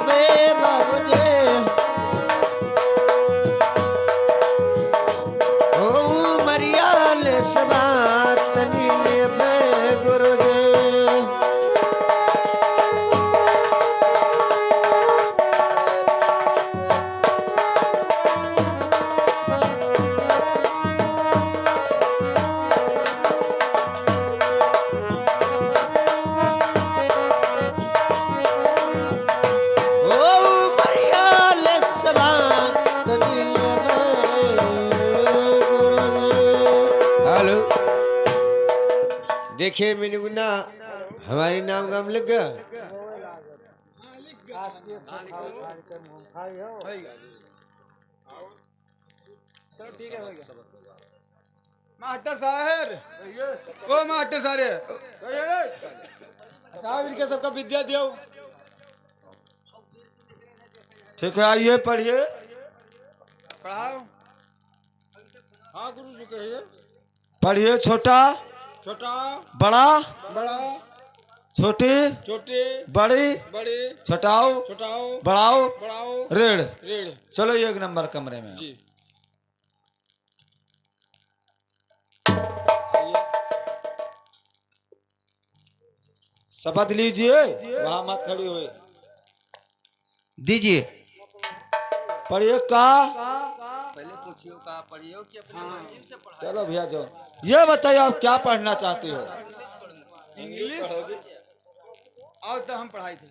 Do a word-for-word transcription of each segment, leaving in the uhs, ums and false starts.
बे बाबू जी। ओ मरिया ले सवार तनी लेबे गुरु जी। ओ मरिया ले सवार तनी लेबे गुरु जी। हेलो, देखिए मिनुगना, हमारी नाम गाम लिख गया। चलो ठीक है, होइगा। मास्टर साहब, ओ मास्टर साहब, साहब इनके सबका विद्या दियो। ठीक है, आइए पढ़िए। पढ़ाओ। हाँ गुरु जी कहिए। पढ़िए, छोटा, छोटा, बड़ा, बड़ा, छोटी, छोटी, बड़ी, बड़ी, छोटाऊ, छोटाऊ, बड़ाऊ, बड़ाऊ, ऋण। ऋण। चलो, ये एक नंबर कमरे में। जी। शपथ लीजिए, वहां मत खड़ी हुई। दीजिए। पढ़िए का? पहले पूछियो का पढ़ियो कि अपने हाँ। मर्जी से पढ़ाई। चलो भैया, जो ये बताइए, आप क्या पढ़ना चाहते हो? इंग्लिश पढ़ोगे? और तो हम पढ़ाई थे।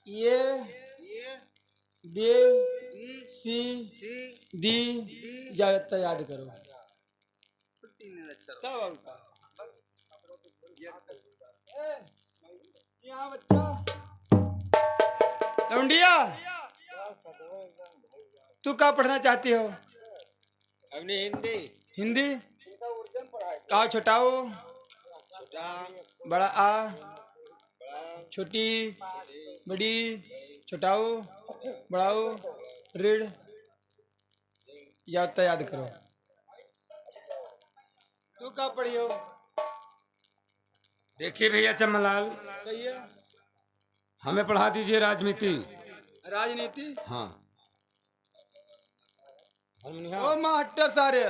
ये, ये, बी, बी, सी, सी, डी, डी, या तो याद करो। तीन अक्षर। तब और का? ए, यहाँ बच्चा। लौंडिया, तू का पढ़ना चाहती हो? हमने हिंदी। हिंदी? का छोटाऊ? छोटा। बड़ा आ। बड़ा। छोटी। छोटी। बड़ी। छोटाऊ। बड़ाऊ। ऋण। याद तो याद करो। तू का पढ़ियो? देखिए भैया चमनलाल, कहिए। हमें पढ़ा दीजिए राजनीति। राजनीति? हाँ। ओ मास्टर सारे,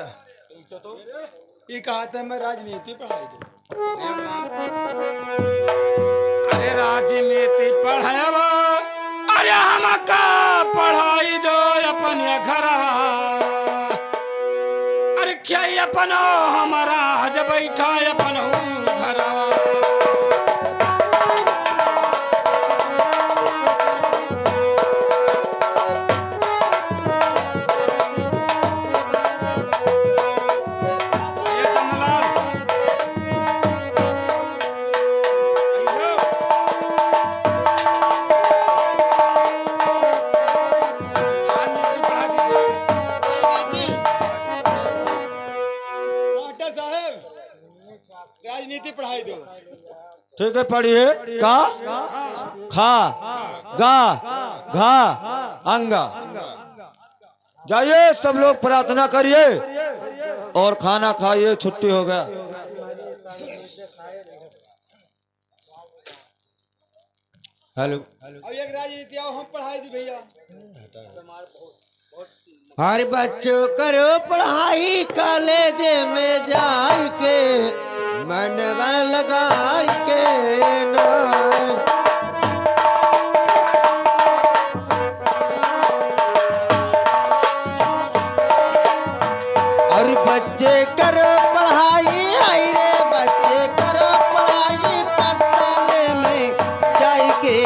ई कहा था मैं राजनीति पढ़ाई दो। अरे राजनीति पढ़ावा, अरे हमका पढ़ाई दो अपन घरवा। अरे क्या ये अपनो हमारा आज बैठा अपन घरवा। ये जमलाल। राजनीति पढ़ा दीजिए। मास्टर साहब, राजनीति पढ़ाई दो। ठीक है, पढ़िए। का? खा, गा, घा, अंगा। जाइए, सब लोग प्रार्थना करिए और खाना खाइए, छुट्टी हो गया। हेलो। अब एक राजनीति आओ, हम पढ़ाई दी भैया। हर बच्चों करो पढ़ाई कॉलेज में जाइके, मनवा लगाइके ना। और बच्चे करो पढ़ाई, हाय रे बच्चे करो पढ़ाई, पड़ताल में जाइके।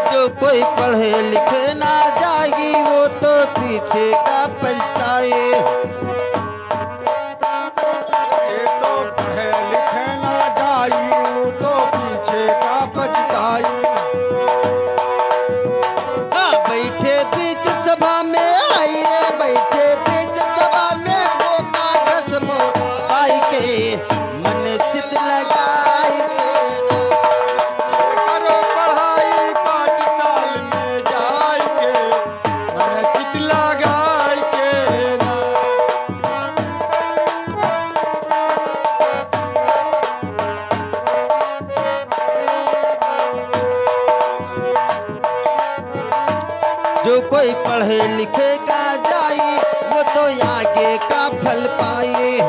जो कोई पढ़े लिखे ना जाई, वो तो पीछे का पछताए। जे तो पढ़े लिखे ना जाई, ऊ तो पीछे का पछताई। आ, बैठे बीच सभा में, आई रे, बैठे बीच सभा में, वो कागज मोबाई के, मन चित लगाई के। करो पढ़ाई, पढ़े लिखे का जाई, वो तो आगे का फल पाई।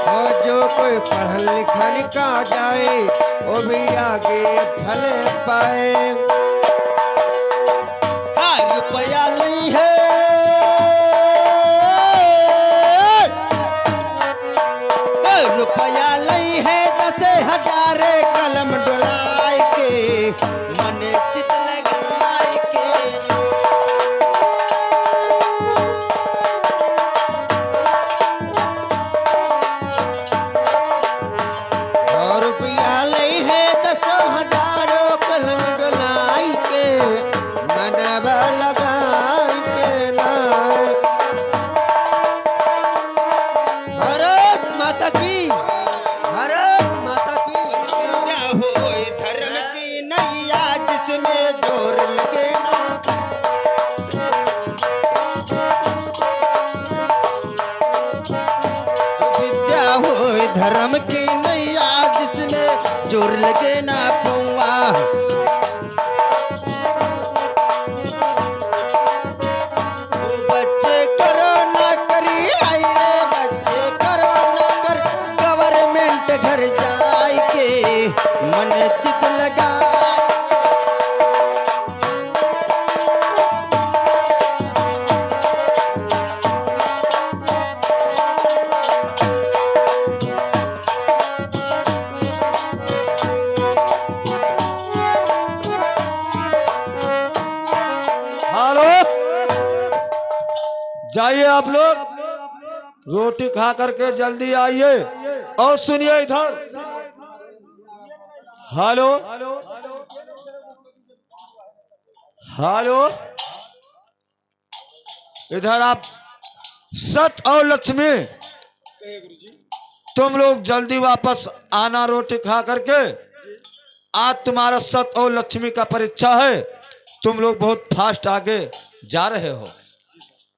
और जो कोई पढ़ लिखन का जाए, वो भी आगे फल पाए। हाँ, रुपया नहीं है, ए, रुपया नहीं है, दस हजार कलम डोलाए के, मन चित लगाए के। और रुपया लई है दसो हजारो कलम डोलाई के, मनवा लगाई के ना। भारत माता की, भारत माता की। विद्या होई धर्म की नैया, जिसमें जोर लगे ना। विद्या होए धर्म की नैया, जिसमें जोर लगे ना पौआ। ओ बच्चे करो ना करी, आई रे बच्चे करो ना कर, गवर्नमेंट घर जाए के मन चित लगाए। हेलो, जाइए आप लोग, रोटी खा करके जल्दी आइए। और सुनिए इधर, हेलो, हेलो, इधर आप सत और लक्ष्मी, तुम लोग जल्दी वापस आना रोटी खा करके। आज तुम्हारा सत और लक्ष्मी का परीक्षा है, तुम लोग बहुत फास्ट आगे जा रहे हो।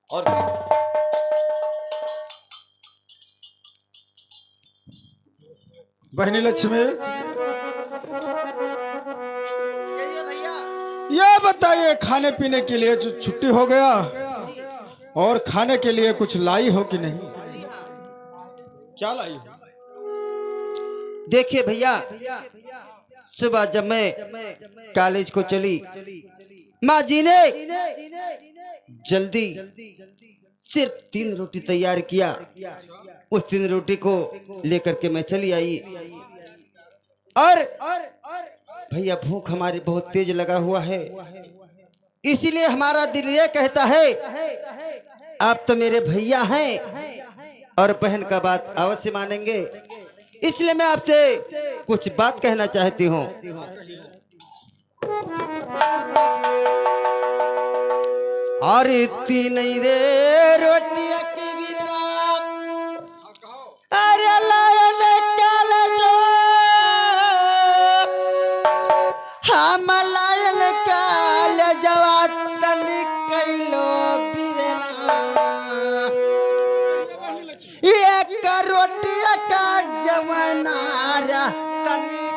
और बहनी लक्ष्मी, कहिए भैया। ये बताइए, खाने पीने के लिए जो छुट्टी हो गया, जी। और खाने के लिए कुछ लाई हो कि नहीं? जी हाँ। क्या लाई हो? देखिए भैया, सुबह जब मैं कॉलेज को चली, माँ जी ने जल्दी सिर्फ तीन रोटी तैयार किया। उस तीन रोटी को लेकर के मैं चली आई। और भैया, भूख हमारी बहुत तेज लगा हुआ है, इसीलिए हमारा दिल ये कहता है, आप तो मेरे भैया हैं और बहन का बात अवश्य मानेंगे, इसलिए मैं आपसे कुछ बात कहना चाहती हूँ। अरे तीन रे रोटिया की बिरवा, अरे लायल काल जो, हम लायल काल जवा तनी कैलो बिरवा। एक रोटिया का जवनारा तनी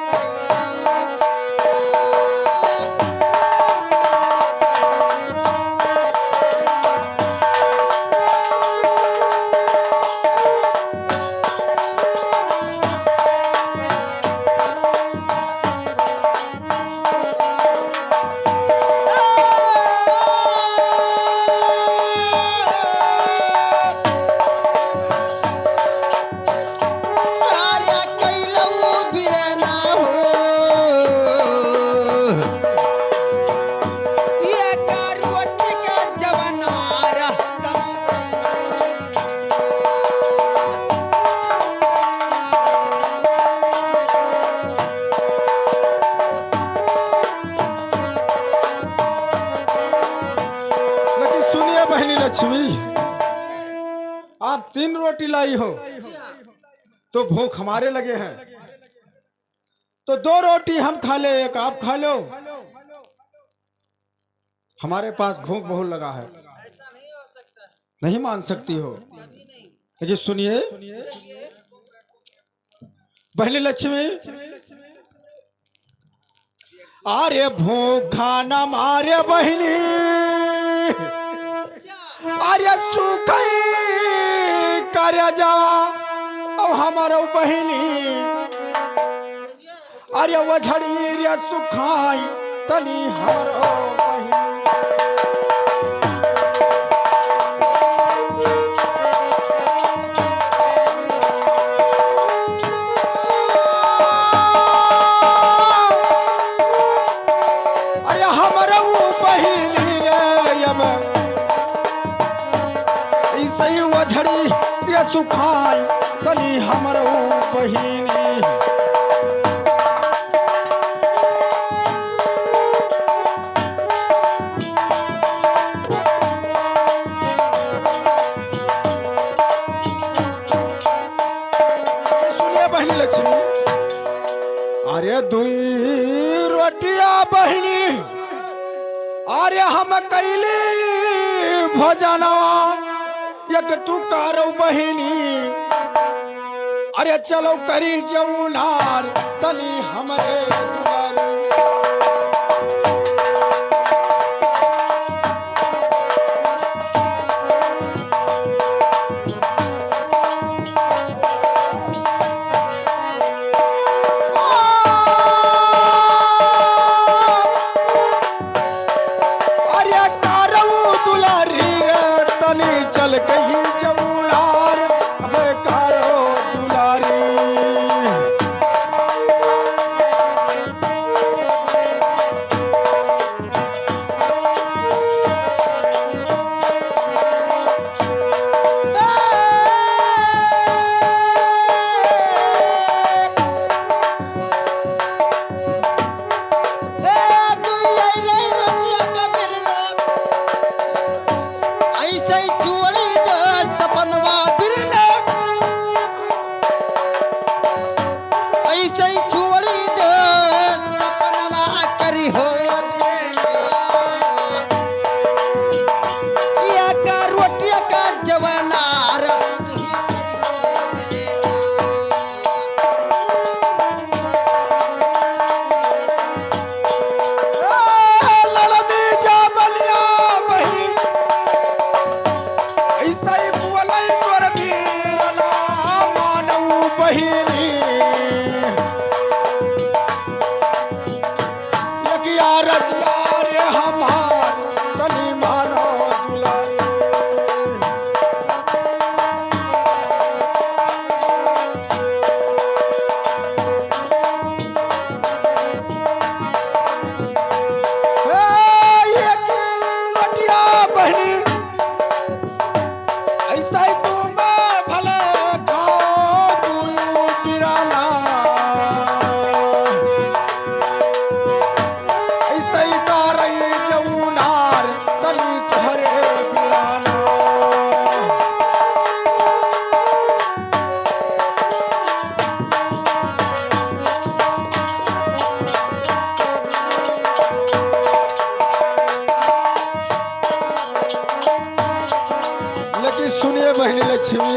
अरे कैलऊ बिरना हो, ये का रोटी का जवनारा तनी कैलऊ। लेकिन सुनिए बहनी लक्ष्मी, आप तीन रोटी लाई हो, तो भूख हमारे लगे है, तो दो रोटी हम खा ले, एक आप खा लो। हमारे पास भूख बहुत लगा है। नहीं मान सकती हो। लेकिन सुनिए बहनी लक्ष्मी, अरे भूखा न मारे बहिनी, अरे सुखई करे जा, अब हमरो बहिनी। अरे वो झड़ी रे सुखाई तनी हमरो बहिनी। अरे हमरो बहिनी रे, अब ऐसे ही वो झड़ी रे सुखाई तनी हमरो बहिनी। सुनिए बहिनी लक्ष्मी, अरे दुई रोटिया बहिनी, अरे हम कैली भोजनवा, एक तू करो बहिनी, अरे चलो करी जौनार तनी हमरे दुआरे। अरे कारऊ दुलारी रे, तनी चल कही जौनार, अबे कारो दुलारी। ऐसे ही चोरी दे सपनवा बिरले, ऐसे ही चोरी दे सपनवा करी हो बिरले। ये का रोटिया का जवानार तू ही करी हो बिरले। ए, ललमी जा बलिया बहिनी, ऐसा ही बोलै तोर बीरला मानऊ बहिनी। यकिया रजिया रे हमार तनी मानो दुलारी। ए, ये की रोटिया बहिनी, ऐसा ही तुम भले खाओ तू पिराना। ऐसे ही तारई जौनार तनी तोहरे पिराना। लेकिन सुनिए बहनी लक्ष्मी,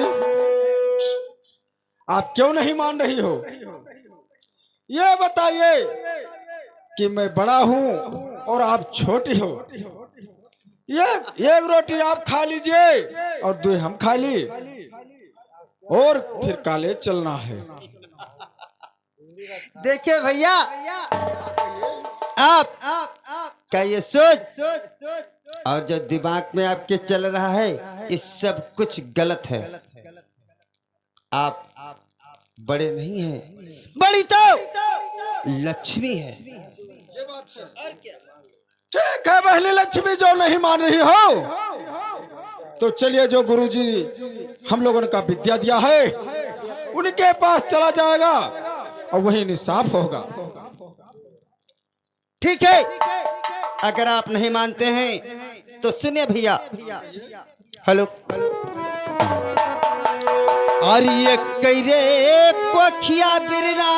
आप क्यों नहीं मान रही हो? ये बताइए कि मैं बड़ा हूँ और आप छोटी हो। ये एक रोटी आप खा लीजिए और दो हम खा ली, और फिर कॉलेज चलना है। देखिए भैया, आप का ये सोच और जो दिमाग में आपके चल रहा है, ये सब कुछ गलत है। आप बड़े नहीं हैं, बड़ी तो लक्ष्मी है। ठीक है बहनी लक्ष्मी, जो नहीं मान रही हो तो चलिए, जो गुरुजी हम लोगों का विद्या दिया है उनके पास चला जाएगा और वही इंसाफ होगा। ठीक है, अगर आप नहीं मानते हैं तो सुनिए भैया। हेलो। अरे ये कैरे कोखिया बिरना,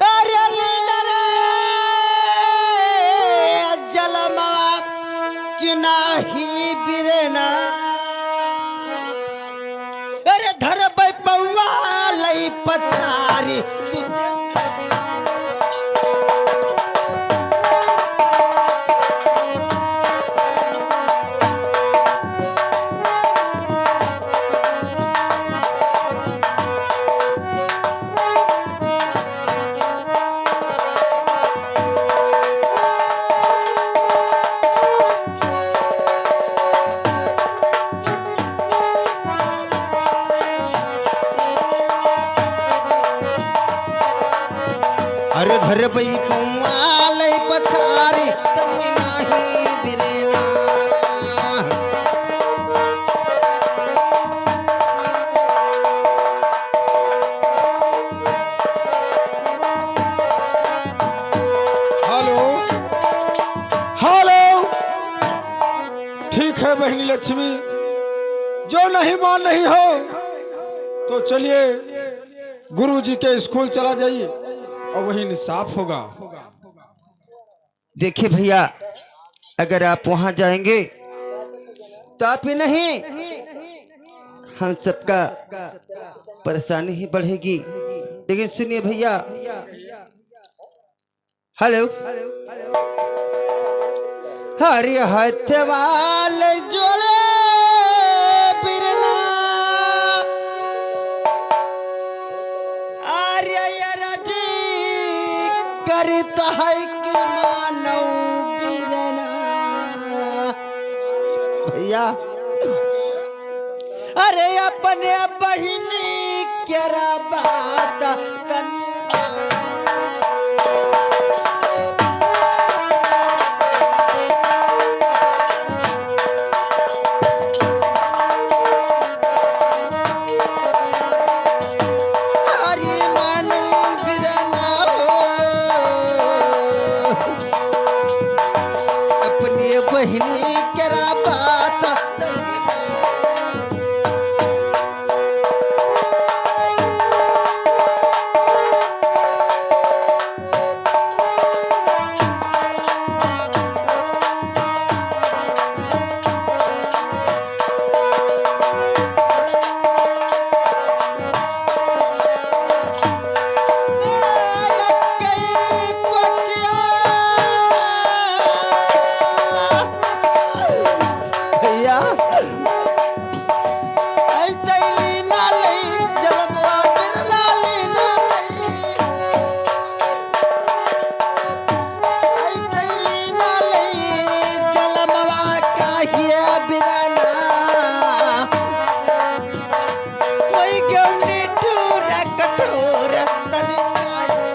अरे लीडर जलमवा कि नाही बिरना। अरे धरबै पौआ लई पछारी तू। अरे धरबई पौआ लई पछारी तनी नाही बिरना। हेलो, हेलो, ठीक है बहनी लक्ष्मी, जो नहीं मान रही हो तो चलिए गुरु जी के स्कूल चला जाइए और वहीं इंसाफ होगा। देखिए भैया, अगर आप वहां जाएंगे तो आप ही नहीं, हम सबका परेशानी ही बढ़ेगी। लेकिन सुनिए भैया, हेलो। हरि हथवाल जोड़े बिरला, आर्य अरजी करत है कि मानव बिरला। भैया, अरे अपने बहिनी केरा बात तनी अरे मानू बिरना हो, अपने बहिनी केरा बात तनी भैया, ऐ तैली ना लई, जलमवा बिरला ली ना लई। ऐ तैली ना लई, जलमवा काहे बिरना। होई गौनी ठूरा कठोर तनी काहे।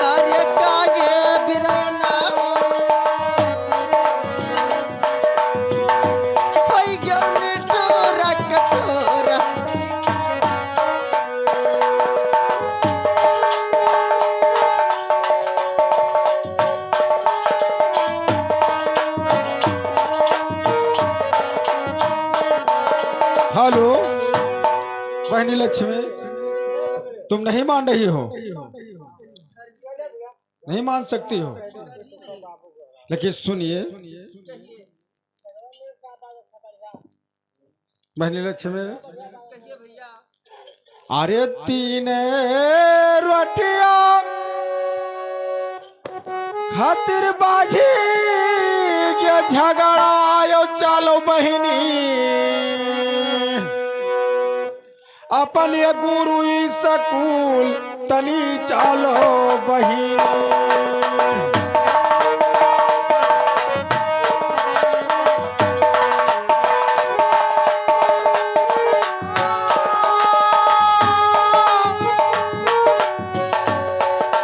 अरे काहे बिरना हो, होई गयो निठुर कठोर। हेलो, बहनी लक्ष्मी, तुम नहीं मान रही हो, नहीं मान सकती हो, लेकिन सुनिए, बहनी लक्ष्मी, अरे तीन रोटिया खातिर बाझी के झगड़ा आयो, चालो बहिनी, अपन ये गुरु ई सकूल तनी चालो बहिनी।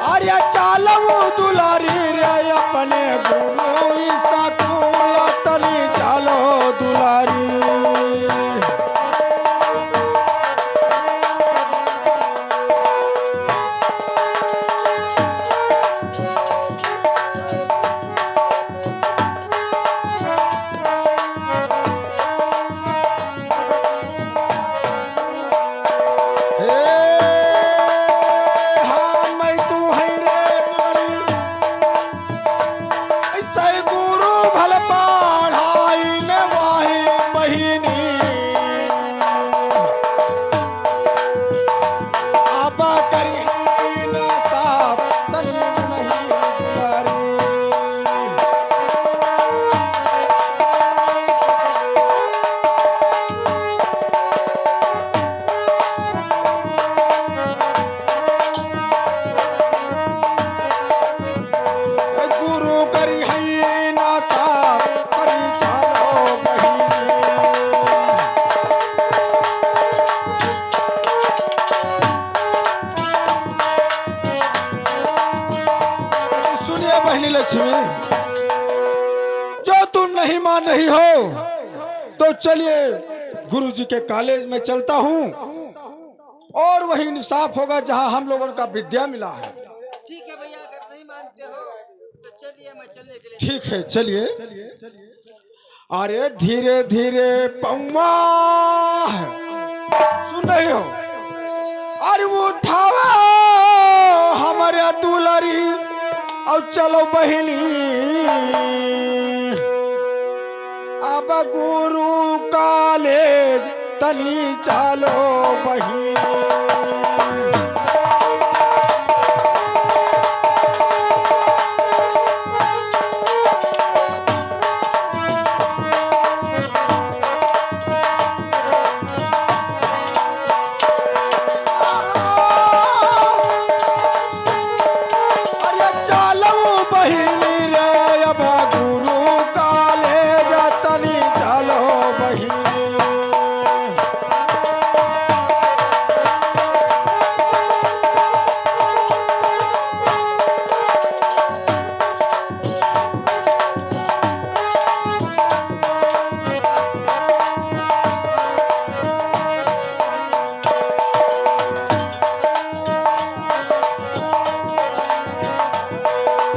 अरे चालो दुलारी रे, अपने गुरु ई सकूल तनी चालो दुलारी। लक्ष्मी, जो तुम नहीं मान रही हो, तो चलिए, गुरु जी के कॉलेज में चलता हूँ और वही इंसाफ होगा, जहाँ हम लोगों का विद्या मिला है। ठीक है भैया, अगर नहीं मानते हो तो चलिए, मैं चलने के लिए ठीक है, चलिए। अरे धीरे धीरे पौआ, सुन रही हो? अरे उठावा हमरे दुलारी, और चलो बहिनी, अब गुरु कॉलेज तनी चलो बहिनी। अरे चलो बहिनी रे, अब गुरु कॉलेज तनी चलो बहिनी।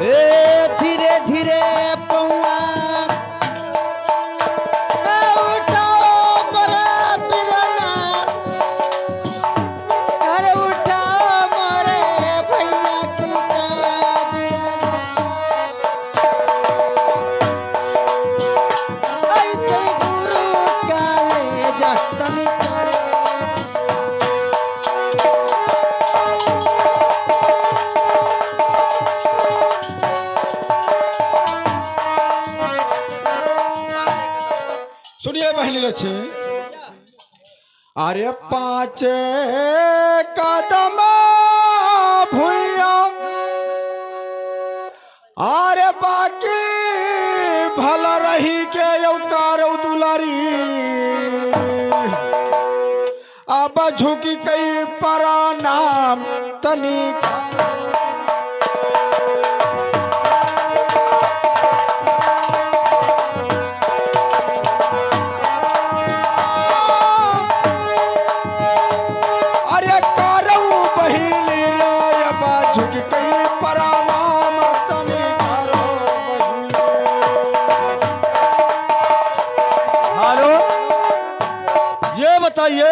ए धीरे धीरे पौआ, ए उठाओ मोरे बिरना, अरे उठाओ मोरे भैया की कला बिरना। ऐसे गुरु कॉलेज तनी चलो। सुनिए बहनी लक्ष्मी, अरे पाँच कदम भुइया, अरे बाकी भला रही के यौ कारौ दुलारी। अब झुकी कई प्रणाम तनी। अरे करऊ बहिनी रे, अब झुक के प्रणाम तनी करऊ बहिनी। हेलो, ये बताइए,